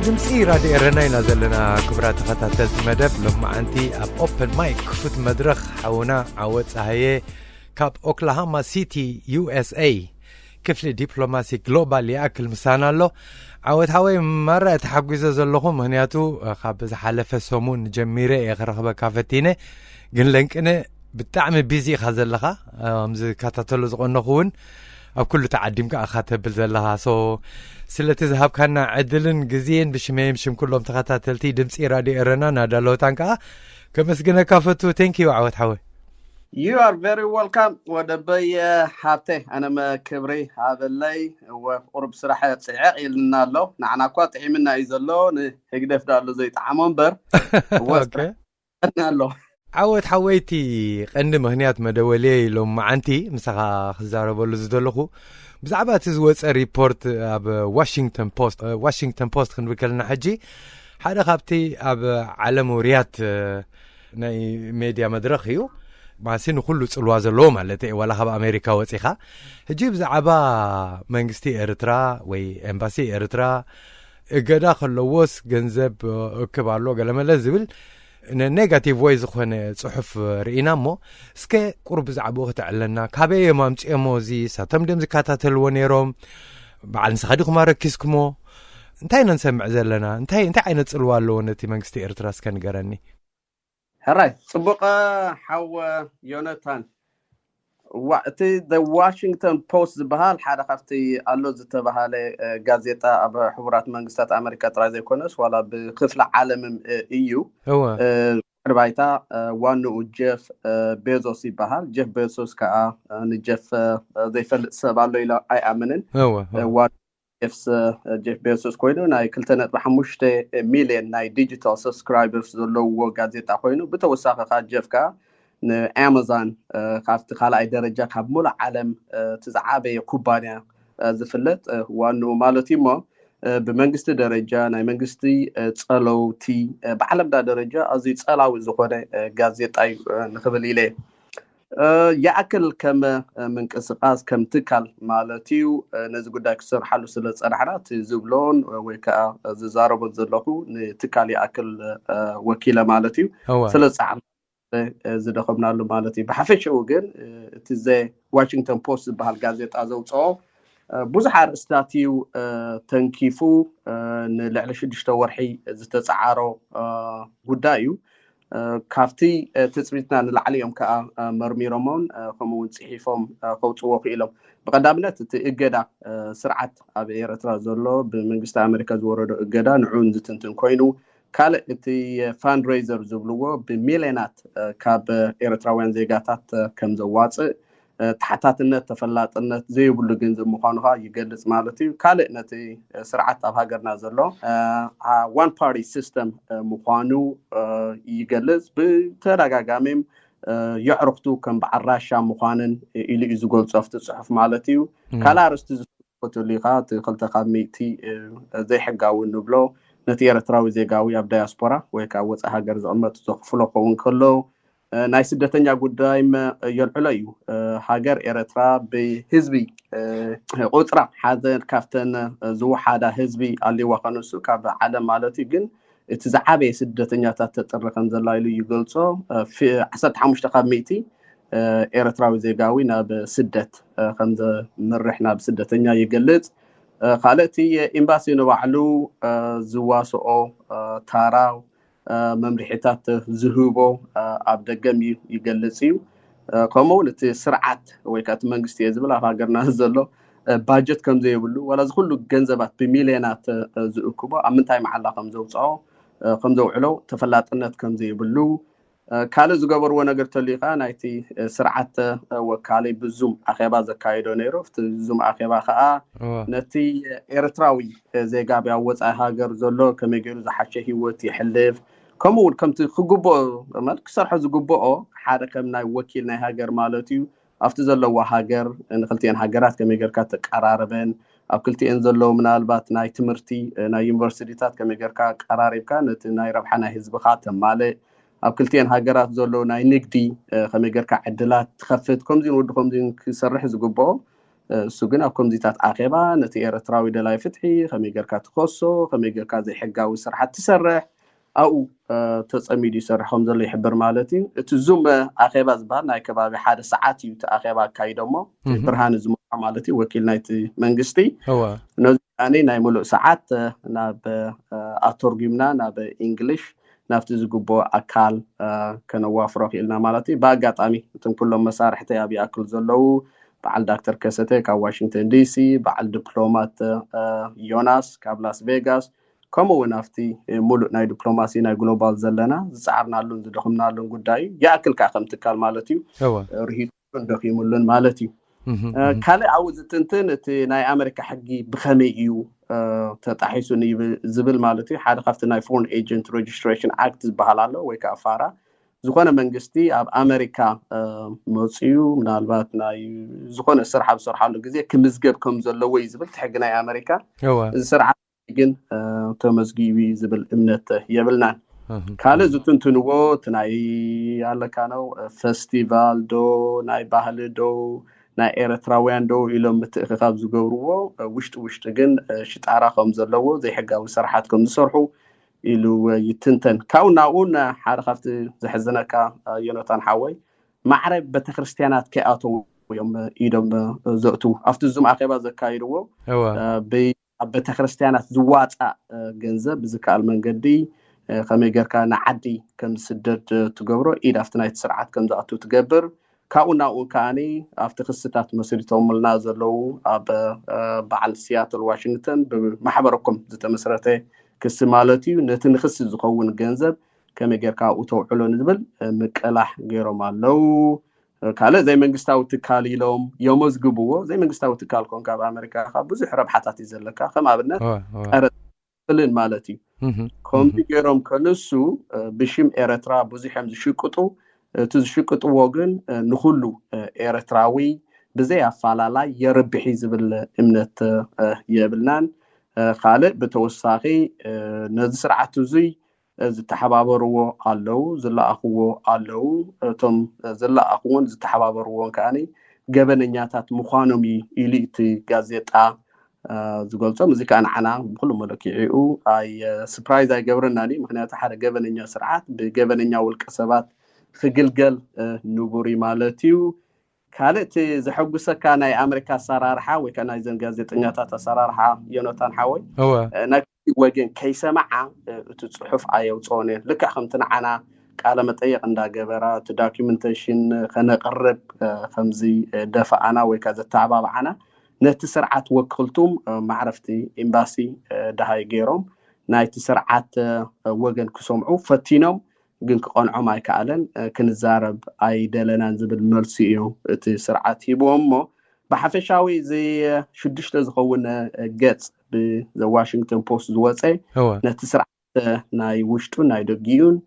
ድምፂ ራድዮ ኤረና ኢና ዘለና። ክቡራት ተኸታተልቲ መደብ ሎማዓንቲ ኣብ ኦፕን ማይክ ክፉት መድረኽ ሓውና ዓወት ፀሃየ ካብ ኦክላሃማ ሲቲ ዩ ኤስ ኤ ክፍሊ ዲፕሎማሲ ግሎባል ይኣክል ምሳና ኣሎ። ዓወት ሓወይ፣ ማራ ተሓጒዘ ዘለኹ፣ ምኽንያቱ ካብ ዝሓለፈ ሰሙን ጀሚረ እየ ክረኽበካ ፈቲነ፣ ግን ለንቅነ ብጣዕሚ ቢዚ ኢኻ ዘለኻ። ከምዚ ካታተሎ ዝቐነኹ እውን ኣብ ኩሉ ተዓዲምካ ኢኻ ተብል ዘለኻ። ሶ ስለቲ ዝሃብካና ዕድልን ግዜን ብሽመይም ሽም ኩሎም ተኸታተልቲ ድምፂ ራድዮ ኤረና ናዳለወታን ከዓ ከመስግነካ ፈቱ። ቴንክ ዩ ዓወት ሓወይ። You are very welcome ወደበየ ሃብተ። ኣነመ ክብሪ ሃበለይ። እወ፣ ቁሩብ ስራሕ ጽዕቕ ኢልና ኣሎ። ንዓና እኳ ጥዒምና እዩ ዘሎ፣ ንህግደፍ ዶ ኣሎ ዘይጠዓሞ እምበር። እወ፣ ኦኬ። ስራሕ ኣሎ። ዓወት ሓወይቲ፣ ቀንዲ ምኽንያት መደወልየ ኢሎም መዓንቲ ምሳኻ ክዛረበሉ ዝደለኹ ብዛዕባ እቲ ዝወፀ ሪፖርት ኣብ ዋሽንግተን ፖስት፣ ዋሽንግተን ፖስት ክንብል ከለና ሕጂ ሓደ ካብቲ ኣብ ዓለም ውርያት ናይ ሜድያ መድረኽ እዩ። ማሲ ንኩሉ ጽልዋ ዘለዎ ማለት እዩ፣ ዋላ ካብ ኣሜሪካ ወጺኻ። ሕጂ ብዛዕባ መንግስቲ ኤርትራ ወይ ኤምባሲ ኤርትራ እገዳ ከለዎስ ገንዘብ እክብ ኣሎ ገለመለ ዝብል ነ-፣ ኔጋቲቭ ወይ ዝኾነ ጽሑፍ ርኢና እሞ፣ እስከ ቁሩብ ብዛዕባኡ ከተዕለና። ካበይ እዮም ኣምጺኦሞ? እዚ ሳቶም ድዮም ዝከታተልዎ ነይሮም? በዓል ንስኻ ዲኹም ኣረኪስኩሞ? እንታይ ኢና ንሰምዕ ዘለና? እንታይ፣ እንታይ ዓይነት ጽልዋ ኣለዎ ነቲ መንግስቲ ኤርትራ? እስከ ንገረኒ። ሕራይ፣ ጽቡቕ ሓው ዮነታን። ዋ-፣ እቲ The Washington Post ዝበሃል ሓደ ካብቲ ኣሎ ዝተባሃለ፣ እ፣ ጋዜጣ ኣብ ሕቡራት መንግስታት ኣመሪካ ጥራይ ዘይኮነስ ዋላ ብክፍሊ ዓለምም፣ እ፣ እዩ። እወ። እ፣ ድሕሪ ባይታ፣ እ፣ ዋንኡ ጀፍ፣ እ፣ ቤዞስ ይበሃል። ጀፍ ቤዞስ ከኣ፣ እ፣ ንጀፍ፣ እ፣ ዘይፈልጥ ሰብ ኣሎ ኢለ ኣይኣምንን። እወ፣ እ፣ እወ። ዋን ጀፍስ፣ እ፣ ጀፍ ቤዞስ ኮይኑ ናይ ክልተ ነጥቢ ሓሙሽተ ሚልዮን ናይ ዲጂታል ሰብስክራይበርስ ዘለዎ ጋዜጣ ኮይኑ፣ ብተወሳኺ ከኣ ጀፍ ከኣ ንኣማዞን፣ እ፣ ካብቲ ካልኣይ ደረጃ ካብ ሙሉእ ዓለም፣ እ፣ እቲ ዝዓበየ ኩባንያ፣ እ፣ ዝፍለጥ፣ እ፣ ዋንኡ ማለት እዩ እሞ፣ እ፣ ብመንግስቲ ደረጃ ናይ መንግስቲ፣ እ፣ ጸለውቲ፣ እ፣ ብዓለምዳ ደረጃ ኣዝዩ ጸላዊ ዝኾነ፣ እ፣ ጋዜጣ እዩ፣ እ፣ ንኽብል ኢለ እየ። እ፣ ይኣክል ከም፣ እ፣ ምንቅስቃስ፣ ከም ትካል ማለት እዩ፣ እ፣ ነዚ ጉዳይ ክሰርሓሉ ስለ ዝጸናሕና፣ እቲ ዝብሎን፣ እ፣ ወይ ከኣ ዝዛረቦን ዘለኹ ንትካል ይኣክል፣ እ፣ ወኪለ ማለት እዩ። እወ። ስለ ዝጸዓርና፣ እ፣ ዝደኸምናሉ ማለት እዩ። ብሓፈሽኡ ግን፣ እ፣ እቲ ዘ ዋሽንግተን ፖስት ዝበሃል ጋዜጣ ዘውጽኦ፣ እ፣ ብዙሕ ኣርእስታት እዩ፣ እ፣ ተንኪፉ፣ እ፣ ንልዕሊ ሽዱሽተ ወርሒ ዝተጸዓሮ፣ እ፣ ጉዳይ እዩ። እ፣ ካብቲ፣ እ፣ ትጽቢትና ንላዕሊ እዮም ከኣ፣ እ፣ መርሚሮሞን፣ እ፣ ከምኡ እውን ጽሒፎም፣ እ፣ ከውጽዎ ክኢሎም። ብቐዳምነት እቲ እገዳ፣ እ፣ ስርዓት ኣብ ኤርትራ ዘሎ ብመንግስቲ ኣመሪካ ዝወረዶ እገዳ ንዕኡን ዝትንትን ኮይኑ፣ ካልእ እቲ ፋንድሬዘር ዝብልዎ ብሚልዮናት፣ እ፣ ካብ ኤርትራውያን ዜጋታት፣ እ፣ ከም ዘዋጽእ፣ እ፣ ተሓታትነት፣ ተፈላጥነት ዘይብሉ ገንዘብ ምዃኑ ኸኣ ይገልጽ ማለት እዩ። ካልእ ነቲ፣ እ፣ ስርዓት ኣብ ሃገርና ዘሎ፣ እ፣ አ-፣ ዋን ፓርቲ ሲስተም፣ እ፣ ምዃኑ፣ እ፣ ይገልጽ። ብተደጋጋሚ፣ እ፣ የዕሩኽቱ ከም በዓል ራሻ ምዃንን ኢሉ እዩ ዝገልጾ ኣብቲ ጽሑፍ ማለት እዩ። እም። ካልእ ኣርእስቲ ዝፈትሉ ኢኻ፣ እቲ ክልተ ካብ ሚእቲ፣ እ፣ ዘይሕጋዊ ንብሎ ነቲ ኤርትራዊ ዜጋዊ ኣብ ዳያስፖራ ወይ ከኣ ወጻኢ ሃገር ዝቕመጥ ዘኽፍሎ ክኸውን ከሎ፣ እ፣ ናይ ስደተኛ ጉዳይም የልዕሎ እዩ። እ፣ ሃገር ኤርትራ ብህዝቢ፣ እ፣ ቁጽራ ሓደ ካብተን፣ እ፣ ዝወሓዳ ህዝቢ ኣልዋ ከነሱ ካብ ዓለም ማለት እዩ። ግን እቲ ዝዓበየ ስደተኛታት ተጥሪ ከም ዘላ ኢሉ ይገልጾ። እ፣ ፊ-፣ ዓሰርተ ሓሙሽተ ካብ ሚእቲ፣ እ፣ ኤርትራዊ ዜጋዊ ናብ ስደት፣ እ፣ ከም ዘምርሕ ናብ ስደተኛ ይገልጽ። እ፣ ካልእ እቲ ኤምባሲ ንባዕሉ፣ እ፣ ዝዋስኦ፣ እ፣ ታራ፣ እ፣ መምርሒታት ዝህቦ፣ እ፣ ኣብ ደገም እዩ ይገልጽ እዩ። እ፣ ከምኡ እውን እቲ ስርዓት ወይ ከኣ እቲ መንግስቲ እየ ዝብል ኣብ ሃገርና ዘሎ፣ እ፣ ባጀት ከም ዘይብሉ፣ ዋላ እዚ ኩሉ ገንዘባት ብሚልዮናት፣ እ፣ ዝእክቦ ኣብ ምንታይ መዓላ ከም ዘውጽኦ፣ እ፣ ከም ዘውዕሎ ተፈላጥነት ከም ዘይብሉ፣ እ፣ ካልእ ዝገበርዎ ነገር ተልዩ ከኣ ናይቲ፣ እ፣ ስርዓት፣ እ፣ ወካሊ ብዙም ኣኼባ ዘካየዶ ነይሩ። ኣብቲ ዙም ኣኼባ ከኣ እወ። ነቲ ኤርትራዊ፣ እ፣ ዜጋ ኣብ ወጻኢ ሃገር ዘሎ ከመይ ገይሩ ዝሓሸ ህይወት የሕልፍ፣ ከምኡ እውን ከምቲ ክግብኦ ማለት ክሰርሖ ዝግብኦ ሓደ ከም ናይ ወኪል ናይ ሃገር ማለት እዩ ኣብቲ ዘለዎ ሃገር ንክልቲኤን ሃገራት ከመይ ጌርካ ተቀራርበን፣ ኣብ ክልቲኤን ዘለዉ ምናልባት ናይ ትምህርቲ፣ እ፣ ናይ ዩኒቨርሲቲታት ከመይ ጌርካ ቀራሪብካ ነቲ ናይ ረብሓ ናይ ህዝብኻ ተማልእ፣ ኣብ ክልቲኤን ሃገራት ዘለዉ ናይ ንግዲ፣ እ፣ ከመይ ጌርካ ዕድላት ትኸፍት፣ ከምዚን ወዲ ከምዚን ክሰርሕ ዝግብኦ፣ እሱ ግን ኣብ ከምዚታት ኣኼባ ነቲ ኤርትራዊ ደላይ ፍትሒ ከመይ ጌርካ ትኸሶ፣ ከመይ ጌርካ ዘይሕጋዊ ስርሓት ትሰርሕ ኣብኡ ተፀሚዱ ይሰርሕ ከም ዘሎ ይሕብር ማለት እዩ። እቲ ዙም ኣኼባ ዝበሃል ናይ ከባቢ ሓደ ሰዓት እዩ እቲ ኣኼባ ኣካይዶ እሞ ብርሃን ዝመርሖ ማለት እዩ ወኪል ናይቲ መንግስቲ። ነዚ ናይ ሙሉእ ሰዓት ናብ ኣተርጉምና ናብ እንግሊሽ ናብቲ ዝግብኦ ኣካል ከነዋፍሮ ክኢልና ማለት እዩ። ብኣጋጣሚ እቶም ኩሎም መሳርሕተይ ኣብ ይኣክል ዘለዉ በዓል ዳክተር ከሰተ ካብ ዋሽንግተን ዲሲ፣ በዓል ዲፕሎማት ዮናስ ካብ ላስ ቬጋስ፣ ከምኡ እውን ኣብቲ ሙሉእ ናይ ዲፕሎማሲ ናይ ግሎባል ዘለና ዝፀዓርናሉን ዝደኽምናሉን ጉዳይ ይኣክል ከዓ ከም ትካል ማለት እዩ ርሂፁን ደኺሙሉን ማለት እዩ። ካልእ ኣብኡ ዝትንትን እቲ ናይ ኣመሪካ ሕጊ ብኸመይ እዩ ተጣሒሱ ዝብል ማለት እዩ። ሓደ ካብቲ ናይ ፎሬን ኤጀንት ሬጅስትሬሽን ኣክት ዝበሃል ኣሎ ወይ ከዓ ፋራ፣ ዝኾነ መንግስቲ ኣብ ኣመሪካ መፅዩ ምናልባት ናይ ዝኾነ ስራሕ ኣብ ዝሰርሓሉ ግዜ ክምዝገብ ከም ዘለዎ እዩ ዝብል እቲ ሕጊ ናይ ኣመሪካ። እዚ ስርዓት ግን ተመዝጊቡ ዝብል እምነት የብልናን። ካልእ ዝትንትንዎ እቲ ናይ ኣለካ ነው ፈስቲቫል ዶ ናይ ባህሊ ዶ ናይ ኤርትራውያን ዶ ኢሎም ምትእኽኻብ ዝገብርዎ ውሽጢ ውሽጢ ግን ሽጣራ ከም ዘለዎ ዘይሕጋዊ ስርሓት ከም ዝሰርሑ ኢሉ ይትንተን። ካብኡ ናብኡ ሓደ ካብቲ ዘሕዝነካ ዮኖታን ሓወይ ማዕረ ቤተክርስትያናት ከይኣተው እዮም ኢዶም ዘእትዉ ኣብቲ ዙም ኣኼባ ዘካይድዎ ኣብ ቤተክርስትያናት ዝዋፃእ ገንዘብ ብዝከኣል መንገዲ ከመይ ጌርካ ንዓዲ ከም ዝስደድ ትገብሮ ኢድ ኣብቲ ናይቲ ስርዓት ከም ዝኣቱ ትገብር። ካብኡ ናብኡ ከዓኒ ኣብቲ ክስታት መስሪቶምልና ዘለዉ ኣብ በዓል ሲያትል ዋሽንግተን ብማሕበረኮም ዝተመስረተ ክሲ ማለት እዩ። ነቲ ንክሲ ዝኸውን ገንዘብ ከመይ ጌርካ ኣብኡ ተውዕሎ ንዝብል ምቅላሕ ገይሮም ኣለዉ። ካልእ ዘይመንግስታዊ ትካል ኢሎም የመዝግብዎ። ዘይመንግስታዊ ትካል ኮንካ ኣብ ኣመሪካ ካብ ብዙሕ ረብሓታት እዩ ዘለካ። ከም ኣብነት ቀረፅን ማለት እዩ። ከምዚ ገይሮም ከንሱ ብሽም ኤረትራ ብዙሕ እዮም ዝሽቅጡ። እቲ ዝሽቅጥዎ ግን ንኩሉ ኤረትራዊ ብዘይ ኣፋላላይ የርብሒ ዝብል እምነት የብልናን። ካልእ ብተወሳኺ ነዚ ስርዓት እዙይ ዝተሓባበርዎ ኣለዉ፣ ዝለኣኽዎ ኣለዉ። እቶም ዝለኣኽዎን ዝተሓባበርዎን ከዓኒ ገበነኛታት ምዃኖም እዩ ኢሉ እቲ ጋዜጣ ዝገልጾም። እዚ ከዓ ንዓና ብኩሉ መለኪዒኡ ኣይ ስፕራይዝ ኣይገብረናን እዩ። ምክንያቱ ሓደ ገበነኛ ስርዓት ብገበነኛ ውልቀ ሰባት ክግልገል ንቡር እዩ ማለት እዩ። ካልእ እቲ ዘሐጉሰካ ናይ ኣመሪካ ኣሰራርሓ ወይ ከዓ ናይዘን ጋዜጠኛታት ኣሰራርሓ ዮኖታን ሓወይ ናይ ወገን ከይሰማዓ እቲ ፅሑፍ ኣየውፅኦን እየን። ልክዕ ከምቲ ንዓና ቃለ መጠየቅ እንዳገበራ እቲ ዳኪመንቴሽን ከነቅርብ ከምዚ ደፈኣና ወይ ከዓ ዘተባብዓና ነቲ ስርዓት ወክልቱም ማዕረፍቲ ኤምባሲ ደሃይ ገይሮም ናይቲ ስርዓት ወገን ክሰምዑ ፈቲኖም ግን ክቐንዖም ኣይከኣለን። ክንዛረብ ኣይደለናን ዝብል መልሲ እዩ እቲ ስርዓት ሂብዎም እሞ ብሓፈሻዊ እዚ ሽዱሽተ ዝኸውን ገጽ ብዘ ዋሽንግተን ፖስት ዝወፀ ነቲ ስርዓት ናይ ውሽጡ ናይ ደጊኡን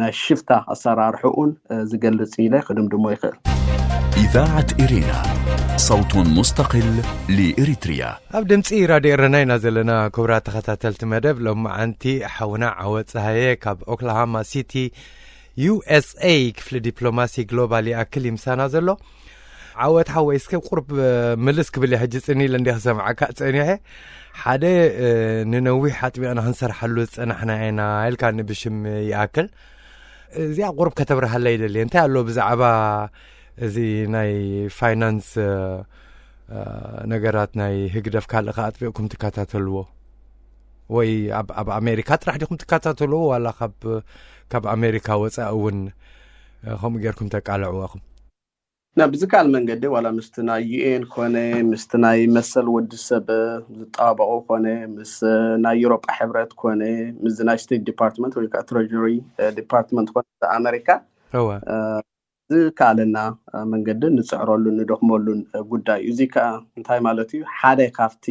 ናይ ሽፍታ ኣሰራርሕኡን ዝገልጽ ኢለ ክድምድሞ ይኽእል። إذاعة إرينا صوت مستقل لإريتريا. ኣብ ድምፂ ራድዮ ኤረና ኢና ዘለና። ክቡራት ተኸታተልቲ መደብ ሎማዓንቲ ሓውና ዓወት ፀሃየ ካብ ኦክላሃማ ሲቲ ዩኤስኤ ክፍሊ ዲፕሎማሲ ግሎባል ይኣክል ይምሳና ዘሎ። ዓወት ሓወይ እስከ ቁርብ ምልስ ክብል ሕጂ ፅን ኢለ እንዲ ክሰምዓካ ፀኒሐ ሓደ ንነዊሕ ኣጥቢቕና ክንሰርሓሉ ዝፀናሕና ኢና ኢልካ ንብሽም ይኣክል እዚኣ ቁርብ ከተብርሃላ ይደሊ እንታይ ኣሎ ብዛዕባ እዚ ናይ ፋይናንስ ነገራት ናይ ህግደፍ ካልእ ከ ኣጥቢቕኩም ትከታተልዎ ወይ ኣብ ኣሜሪካ ጥራሕ ዲኹም ትከታተልዎ ዋላ ካብ ኣሜሪካ ወፃኢ እውን ከምኡ ጌርኩም ተቃልዕዎ ኢኹም? ናብ ብዝከኣል መንገዲ ዋላ ምስቲ ናይ ዩኤን ኮነ ምስቲ ናይ መሰል ወዲ ሰብ ዝጣበቑ ኮነ ምስ ናይ ዩሮጳ ሕብረት ኮነ ምስዚ ናይ ስቴት ዲፓርትመንት ወይ ከዓ ትረሪ ዲፓርትመንት ኮነ ኣሜሪካ ዝከኣለና መንገዲ ንፅዕረሉን ንደኽመሉን ጉዳይ እዩ። እዚ ከዓ እንታይ ማለት እዩ? ሓደ ካብቲ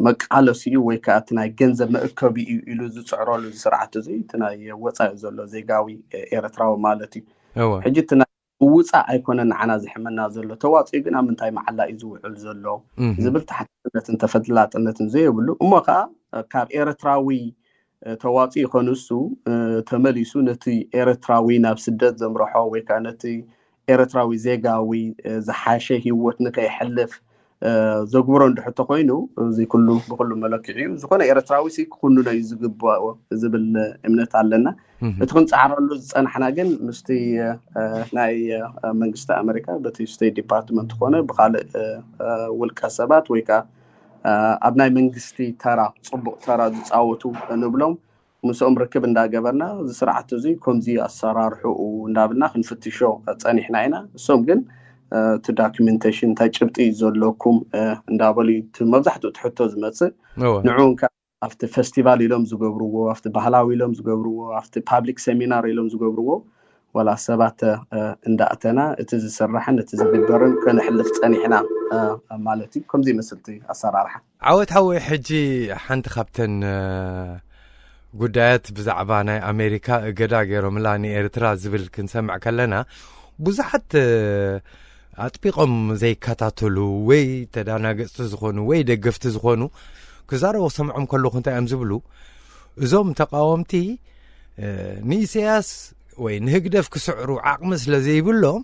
መቃለሲ እዩ ወይ ከዓ እቲ ናይ ገንዘብ መእከቢ እዩ ኢሉ ዝፅዕረሉ እዚ ስርዓት እዚ እቲ ናይ ወፃኢ ዘሎ ዜጋዊ ኤርትራዊ ማለት እዩ። ሕጂ እቲ ናይ ምውፃእ ኣይኮነ ንዓና ዝሕመና ዘሎ ተዋፂኡ ግን ኣብ ምንታይ መዓላ እዩ ዝውዕል ዘሎ ዝብል ተሓታትነትን ተፈላጥነትን ዘየብሉ እሞ ከዓ ካብ ኤርትራዊ ተዋፂኡ ከንሱ ተመሊሱ ነቲ ኤርትራዊ ናብ ስደት ዘምርሖ ወይ ከዓ ነቲ ኤርትራዊ ዜጋዊ ዝሓሸ ሂወት ንከይሕልፍ ዘግብሮ እንድሕቶ ኮይኑ፣ እዚ ኩሉ ብኩሉ መለክዒ እዩ። ዝኾነ ኤርትራዊ ሲ ክኩንኖ እዩ ዝግባኦ ዝብል እምነት ኣለና። እቲ ክንፀዓረሉ ዝፀናሕና ግን ምስቲ ናይ መንግስቲ ኣመሪካ በቲ ስቴት ዲፓርትመንት ኮነ ብካልእ ውልቀ ሰባት ወይ ከዓ ኣብ ናይ መንግስቲ ተራ፣ ፅቡቅ ተራ ዝፃወቱ ንብሎም ምስኦም ርክብ እንዳገበርና፣ እዚ ስርዓት እዚ ከምዚ ኣሰራርሕኡ እንዳብልና ክንፍትሾ ፀኒሕና ኢና። እሶም ግን እቲ ዶኪመንቴሽን እንታይ ጭብጢ እዩ ዘለኩም እንዳበሉ እዩ እቲ መብዛሕትኡ ትሕቶ ዝመፅእ። ንዑ እንካ ኣብቲ ፈስቲቫል ኢሎም ዝገብርዎ፣ ኣብቲ ባህላዊ ኢሎም ዝገብርዎ፣ ኣብቲ ፓብሊክ ሴሚናር ኢሎም ዝገብርዎ፣ ዋላ ሰባት እንዳእተና እቲ ዝስራሕን እቲ ዝግበርን ከነሕልፍ ፀኒሕና ማለት እዩ። ከምዚ ይመስል እቲ ኣሰራርሓ። ዓወት ሓወይ፣ ሕጂ ሓንቲ ካብተን ጉዳያት ብዛዕባ ናይ ኣሜሪካ እገዳ ገይሮምላ ንኤርትራ ዝብል ክንሰምዕ ከለና፣ ብዙሓት ኣጥቢቆም ዘይከታተሉ ወይ ተዳናገፅቲ ዝኾኑ ወይ ደገፍቲ ዝኾኑ ክዛረቡ ክሰምዖም ከለኹ እንታይ እዮም ዝብሉ? እዞም ተቃወምቲ ንኢሳያስ ወይ ንህግደፍ ክስዕሩ ዓቕሚ ስለ ዘይብሎም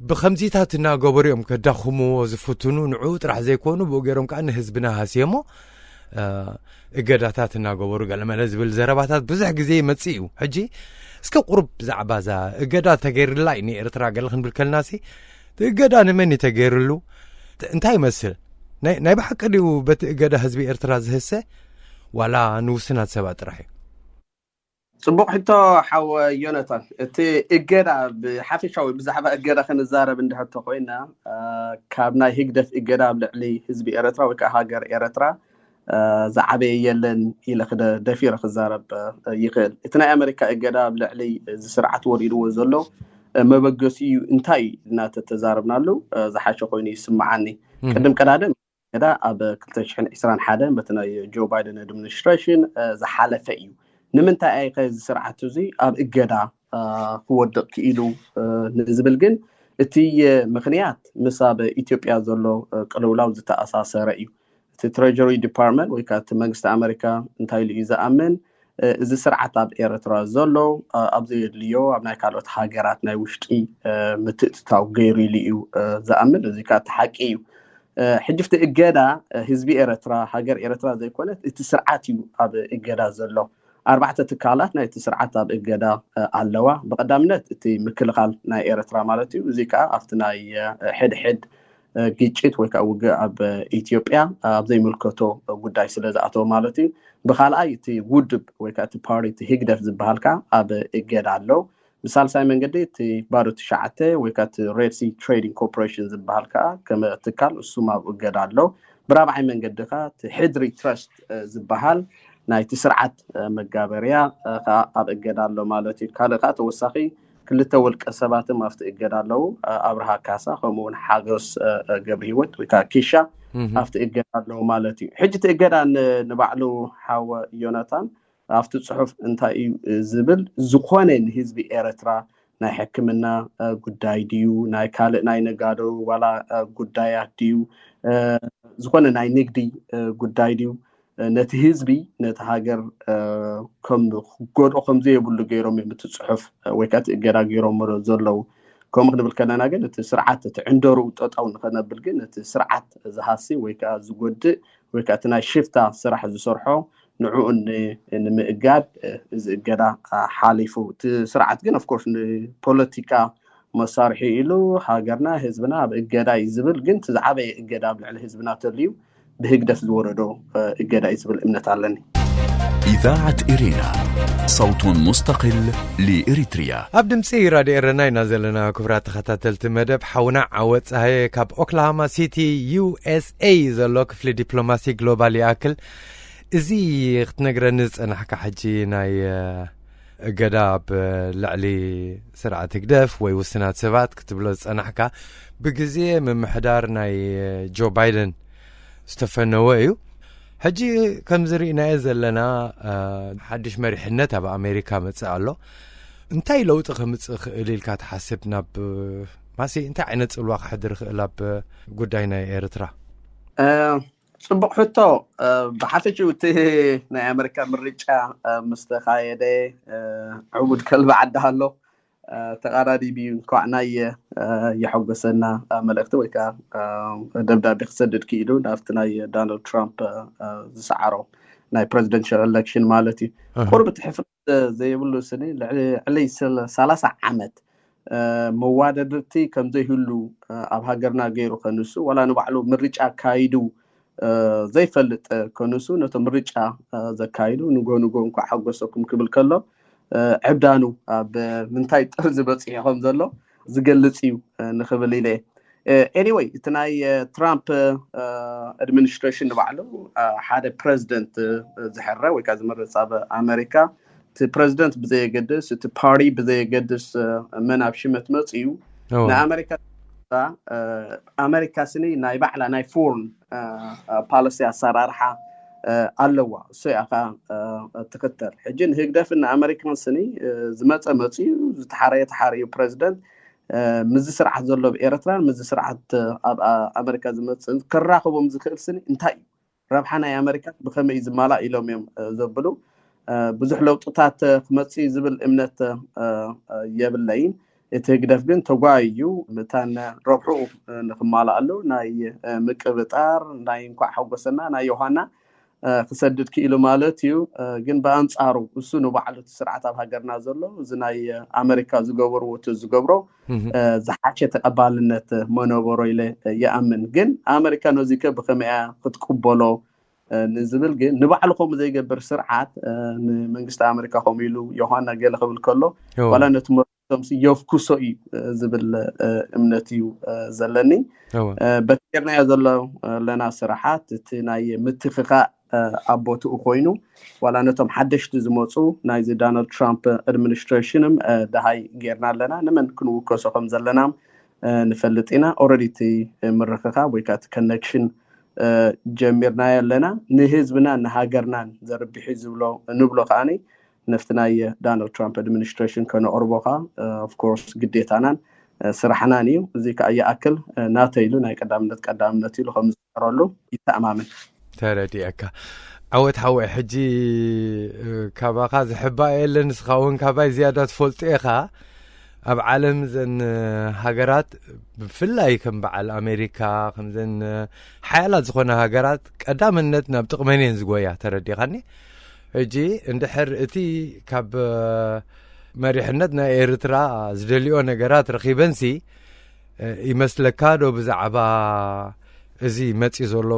ብከምዚታት እናገበሩ እዮም ከዳኽምዎ ዝፍትኑ። ንዕኡ ጥራሕ ዘይኮኑ ብኡ ገይሮም ከዓ ንህዝብና ሃስየሞ እገዳታት እናገበሩ ገለመለ ዝብል ዘረባታት ብዙሕ ግዜ ይመፅእ እዩ። ሕጂ እስከ ቁሩብ ብዛዕባ እዛ እገዳ ተገይርላ እዩ ንኤርትራ ገለ ክንብል ከልና ሲ፣ እቲ እገዳ ንመን እዩ ተገይርሉ? እንታይ ይመስል? ናይ ብሓቂ ድዩ በቲ እገዳ ህዝቢ ኤርትራ ዝህሰ ዋላ ንውስናት ሰባት ጥራሕ እዩ? ፅቡቅ ሕቶ ሓወ ዮነታን። እቲ እገዳ ብሓፈሻዊ ብዛዕባ እገዳ ክንዛረብ እንድሕቶ ኮይና፣ ካብ ናይ ህግደፍ እገዳ ኣብ ልዕሊ ህዝቢ ኤርትራ ወይ ከዓ ሃገር ኤርትራ ዝዓበየ የለን ኢለ ክደ ደፊረ ክዛረብ ይኽእል። እቲ ናይ ኣመሪካ እገዳ ኣብ ልዕሊ እዚ ስርዓት ወሪድዎ ዘሎ መበገሲ እዩ እንታይ እዩ እናተተዛረብናሉ ዝሓሸ ኮይኑ ይስምዓኒ። ቅድም ቀዳድም እገዳ ኣብ ክልተ ሽሕን ዕስራን ሓደን በቲ ናይ ጆ ባይደን ኣድሚኒስትሬሽን ዝሓለፈ እዩ። ንምንታይ ኣይከ እዚ ስርዓት እዚ ኣብ እገዳ ክወድቕ ክኢሉ ንዝብል ግን እቲ ምክንያት ምስ ኣብ ኢትዮጵያ ዘሎ ቅልውላው ዝተኣሳሰረ እዩ። እቲ ትሬጀሪ ዲፓርትመንት ወይ ከዓ እቲ መንግስቲ ኣመሪካ እንታይ ኢሉ እዩ ዝኣምን? እዚ ስርዓት ኣብ ኤርትራ ዘሎ ኣብ ዘየድልዮ ኣብ ናይ ካልኦት ሃገራት ናይ ውሽጢ ምትእትታው ገይሩ ኢሉ እዩ ዝኣምን። እዚ ከዓ እቲ ሓቂ እዩ። ሕጂ እቲ እገዳ ህዝቢ ኤርትራ፣ ሃገር ኤርትራ ዘይኮነት እቲ ስርዓት እዩ ኣብ እገዳ ዘሎ። ኣርባዕተ ትካላት ናይቲ ስርዓት ኣብ እገዳ ኣለዋ። ብቀዳምነት እቲ ምክልኻል ናይ ኤርትራ ማለት እዩ። እዚ ከዓ ኣብቲ ናይ ሕድሕድ ግጭት ወይ ከዓ ውግእ ኣብ ኢትዮጵያ ኣብ ዘይምልከቶ ጉዳይ ስለ ዝኣተወ ማለት እዩ። ብካልኣይ እቲ ውድብ ወይ ከዓ እቲ ፓርቲ፣ እቲ ህግደፍ ዝበሃል ከዓ ኣብ እገዳ ኣሎ። ብሳልሳይ መንገዲ እቲ ባዶ ትሽዓተ ወይ ከዓ እቲ ሬድ ሲ ትሬዲንግ ኮርፖሬሽን ዝበሃል ከዓ ከም ትካል እሱም ኣብ እገዳ ኣሎ። ብራብዓይ መንገዲ ከዓ እቲ ሕድሪ ትረስት ዝበሃል ናይቲ ስርዓት መጋበርያ ከዓ ኣብ እገዳ ኣሎ ማለት እዩ። ካልእ ከዓ ተወሳኺ ክልተ ውልቀ ሰባትም ኣብቲ እገዳ ኣለዉ። ኣብርሃ ካሳ ከምኡ እውን ሓጎስ ገብረ ህይወት ወይ ከዓ ኪሻ ኣብቲ እገዳ ኣለዉ ማለት እዩ። ሕጂ እቲ እገዳ ንባዕሉ ሓወ ዮናታን ኣብቲ ፅሑፍ እንታይ እዩ ዝብል? ዝኾነ ንህዝቢ ኤርትራ ናይ ሕክምና ጉዳይ ድዩ፣ ናይ ካልእ ናይ ነጋዶ ዋላ ጉዳያት ድዩ፣ ዝኾነ ናይ ንግዲ ጉዳይ ድዩ፣ ነቲ ህዝቢ ነቲ ሃገር ከም ክጎድኦ ከም ዘየብሉ ገይሮም እዮም እቲ ፅሑፍ ወይ ከዓ እቲ እገዳ ገይሮም ዘለዉ። ከምኡ ክንብል ከለና ግን እቲ ስርዓት እቲ ዕንደርኡ ጠጠው ንኸነብል ግን እቲ ስርዓት ዝሃሲ ወይ ከዓ ዝጎድእ ወይ ከዓ እቲ ናይ ሽፍታ ስራሕ ዝሰርሖ ንዕኡ ንምእጋድ እዚ እገዳ ሓሊፉ። እቲ ስርዓት ግን ኦፍኮርስ ንፖለቲካ መሳርሒ ኢሉ ሃገርና ህዝብና ኣብ እገዳ እዩ ዝብል፣ ግን እቲ ዝዓበየ እገዳ ኣብ ልዕሊ ህዝብና ተልዩ ብህግደፍ ዝወረዶ እገዳ እዩ ዝብል እምነት ኣለኒ። إذاعة إرينا صوت مستقل لإريتريا. ኣብ ድምፂ ራድዮ ኤረና ኢና ዘለና። ክቡራት ተኸታተልቲ መደብ፣ ሓውና ዓወት ፀሃየ ካብ ኦክላሃማ ሲቲ ዩ ኤስ ኤ ዘሎ ክፍሊ ዲፕሎማሲ ግሎባል ይኣክል። እዚ ክትነግረኒ ዝፀናሕካ ሕጂ ናይ እገዳ ኣብ ልዕሊ ስርዓት ህግደፍ ወይ ውስናት ሰባት ክትብሎ ዝፀናሕካ ብግዜ ምምሕዳር ናይ ጆ ባይደን ዝተፈነወ እዩ። ሕጂ ከምዚ ርኢናዮ ዘለና ሓድሽ መሪሕነት ኣብ ኣሜሪካ መፅእ ኣሎ። እንታይ ለውጢ ከምፅእ ክእል ኢልካ ትሓስብ? ናብ ማሲ እንታይ ዓይነት ፅልዋ ክሕድር ይኽእል ኣብ ጉዳይ ናይ ኤርትራ? ፅቡቅ ሕቶ። ብሓፈሽኡ እቲ ናይ ኣመሪካ ምርጫ ምስ ተኻየደ ዕቡድ ከልቢ ዓዲ ኣሎ። ተቃዳዲቢ እንኳዕ ናይ የሐጎሰና መልእክቲ ወይ ከዓ ደብዳቤ ክሰድድ ክኢሉ ናብቲ ናይ ዶናልድ ትራምፕ ዝሰዓሮ ናይ ፕሬዚደንሻል ኤሌክሽን ማለት እዩ። ቁርብ ትሕፍረት ዘይብሉ ስኒ ልዕሊ ሰላሳ ዓመት መዋደድርቲ ከምዘይህሉ ኣብ ሃገርና ገይሩ ከንሱ ዋላ ንባዕሉ ምርጫ ኣካይዱ ዘይፈልጥ ከንሱ ነቶም ምርጫ ዘካይዱ ንጎ ንጎ እንኳ ሓጎሰኩም ክብል ከሎ ዕብዳኑ ኣብ ምንታይ ጥርዚ በፂሑ ከም ዘሎ ዝገልፅ እዩ ንክብል ኢለ። ኤኒወይ እቲ ናይ ትራምፕ ኣድሚኒስትሬሽን ንባዕሉ ሓደ ፕረዚደንት ዝሕረ ወይ ከዓ ዝመርፅ ኣብ ኣሜሪካ እቲ ፕረዚደንት ብዘየገድስ እቲ ፓርቲ ብዘየገድስ መን ኣብ ሽመት መፅኡ ንኣሜሪካ ኣሜሪካ ስኒ ናይ ባዕላ ናይ ፎርን ፓሊሲ ኣሰራርሓ ኣለዋ። እሱ እያ ከዓ ትክተል። ሕጂ ንህግደፍን ንኣሜሪካን ስኒ ዝመፀ መፅኡ ዝተሓረየ ተሓረዩ ፕረዚደንት ምዚ ስርዓት ዘሎ ኣብ ኤርትራን ምዚ ስርዓት ኣብ ኣሜሪካ ዝመፅእ ክራኸቦም ዝክእል ስኒ እንታይ እዩ ረብሓ ናይ ኣሜሪካ ብከመይ እዩ ዝማላእ ኢሎም እዮም ዘብሉ ብዙሕ ለውጥታት ክመፅእ ዝብል እምነት የብለይን። እቲ ህግደፍ ግን ተጓዩ ምታን ረብሑ ንክማላኣሉ ናይ ምቅብጣር ናይ እንኳዕ ሓጎሰና ናይ ዮሃና ክሰድድ ክኢሉ ማለት እዩ። ግን ብኣንፃሩ እሱ ንባዕሉ እቲ ስርዓት ኣብ ሃገርና ዘሎ እዚ ናይ ኣሜሪካ ዝገበርዎ እቲ ዝገብሮ ዝሓሸ ተቀባልነት መነበሮ ኢለ ይኣምን። ግን ኣሜሪካ ነዚከ ብከመይ እያ ክትቅበሎ ንዝብል ግን ንባዕሉ ከምኡ ዘይገብር ስርዓት ንመንግስቲ ኣሜሪካ ከምኡ ኢሉ ዮሃና ገለ ክብል ከሎ ዋላ ነቲ መርቶም የፍኩሶ እዩ ዝብል እምነት እዩ ዘለኒ። በቲ ጌርናዮ ዘሎ ኣለና ስራሓት እቲ ናይ ምትክካእ ኣብ ቦትኡ ኮይኑ ዋላ ነቶም ሓደሽቲ ዝመፁ ናይዚ ዶናልድ ትራምፕ ኣድሚኒስትሬሽንም ደሃይ ጌርና ኣለና። ንመን ክንውከሶ ከም ዘለና ንፈልጥ ኢና። ኦረዲ እቲ ምርክካብ ወይ ከዓ እቲ ኮኔክሽን ጀሚርናዮ ኣለና። ንህዝብናን ንሃገርናን ዘርብሒ ዝብሎ ንብሎ ከዓኒ ነፍቲ ናይ ዶናልድ ትራምፕ ኣድሚኒስትሬሽን ከነቅርቦ ከዓ ኦፍኮርስ ግዴታናን ስራሕናን እዩ። እዚ ከዓ ይኣክል ናተይ ኢሉ ናይ ቀዳምነት ቀዳምነት ኢሉ ከም ዝሰረሉ ይተኣማምን። ተረዲአካ። ዓወት ሓወይ ሕጂ ካባኻ ዝሕባእ የለን፣ ንስኻ እውን ካባይ ዝያዳ ትፈልጦ ኢኻ። ኣብ ዓለም ዘን ሃገራት ብፍላይ ከም በዓል ኣሜሪካ ከምዘን ሓያላት ዝኾነ ሃገራት ቀዳምነት ናብ ጥቕመን እየን ዝጎያ። ተረዲኻኒ? ሕጂ እንድሕር እቲ ካብ መሪሕነት ናይ ኤርትራ ዝደልዮ ነገራት ረኺበንሲ ይመስለካ ዶ ብዛዕባ እዚ መፂ ዘሎ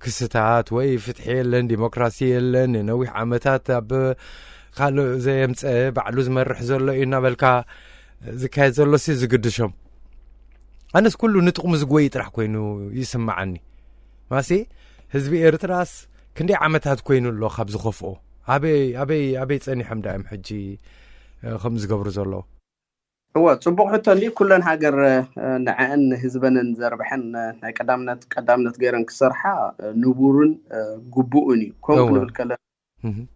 ክስታት ወይ ፍትሒ የለን ዲሞክራሲ የለን ነዊሕ ዓመታት ኣብ ካልእ ዘየምፀ ባዕሉ ዝመርሕ ዘሎ እዩ እናበልካ ዝካየድ ዘሎ ሲ ዝግድሾም ኣነስ ኩሉ ንጥቕሙ ዝጎይ ጥራሕ ኮይኑ ይስምዓኒ ማሲ ህዝቢ ኤርትራስ ክንደይ ዓመታት ኮይኑ ኣሎ ካብ ዝኸፍኦ ኣበይ ኣበይ ኣበይ ፀኒሖም ዳእም ሕጂ ከም ዝገብሩ ዘለዉ እወ ፅቡቅ ሕቶ እንዲ ኩለን ሃገር ንዐአን ህዝበንን ዘርብሐን ናይ ቀዳምነት ቀዳምነት ገይረን ክሰርሓ ንቡርን ግቡእን እዩ። ከምኡ ክንብል ከለና